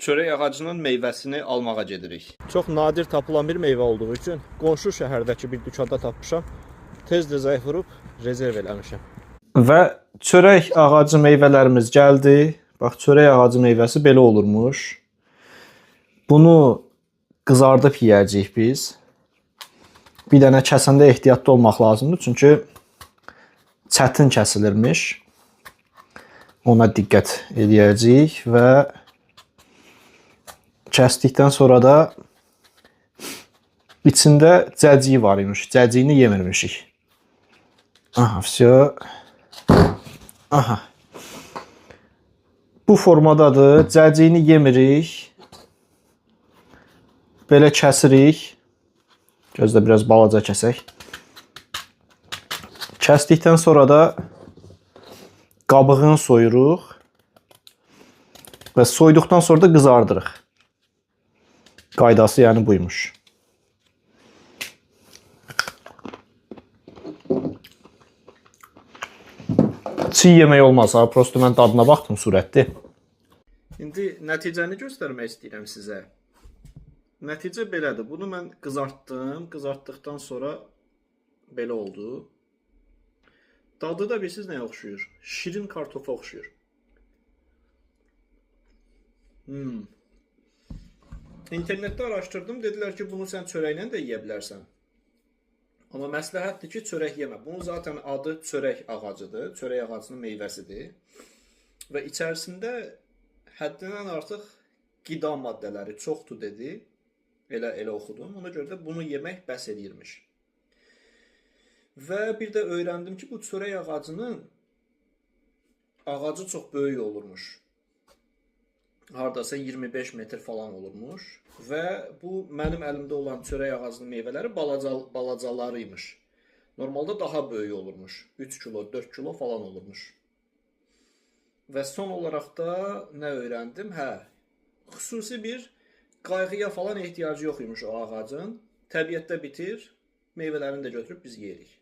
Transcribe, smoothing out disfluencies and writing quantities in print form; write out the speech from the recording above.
Çörək ağacının meyvəsini almağa gedirik. Çox nadir tapılan bir meyvə olduğu üçün qonşu şəhərdəki bir dükanda tapmışam. Tez də zəng vurub rezerv eləmişəm. Və çörək ağacı meyvələrimiz gəldi. Bax, çörək ağacı meyvəsi belə olurmuş. Bunu qızardıb yeyəcəyik biz. Bir dənə kəsəndə ehtiyatlı olmaq lazımdır, çünki çətin kəsilirmiş. Ona diqqət eləyəcəyik və kəsdikdən sonra da içində cəciyi var imiş. Cəciyini yemirmişik. Aha, vəsə. Aha. Bu formadadır. Cəciyini yemirik. Belə kəsirik. Gözlə biraz balaca kəsək. Kəsdikdən sonra da qabığını soyuruq və soyduqdan sonra da qızardırıq. Qaydası yəni buymuş. Çiğ yemək olmaz ha, prosto mən dadına baxdım, surətdir. İndi nəticəni göstərmək istəyirəm sizə. Nəticə belədir. Bunu mən qızartdım. Qızartdıqdan sonra belə oldu. Dadı da bilirsiniz nəyə oxşuyur? Şirin kartofa oxşuyur. İnternetdə araşdırdım. Dedilər ki, bunu sən çörəklə də yeyə bilərsən. Amma məsləhətdir ki, çörək yemə. Bunun zaten adı çörək ağacıdır. Çörək ağacının meyvəsidir. Və içərisində həddindən artıq qida maddələri çoxdur dedi. Elə oxudum. Ona görə də bunu yemək bəs eləyirmiş. Və bir də öyrəndim ki, bu çörək ağacının ağacı çox böyük olurmuş. Hardasa 25 metr falan olurmuş. Və bu mənim əlimdə olan çörək ağacının meyvələri balacaları imiş. Normalda daha böyük olurmuş. 3 kilo, 4 kilo falan olurmuş. Və son olaraq da nə öyrəndim? Hə, xüsusi bir qayğıya falan ehtiyacı yox imiş o ağacın. Təbiətdə bitir, meyvələrini də götürüb biz yeyirik.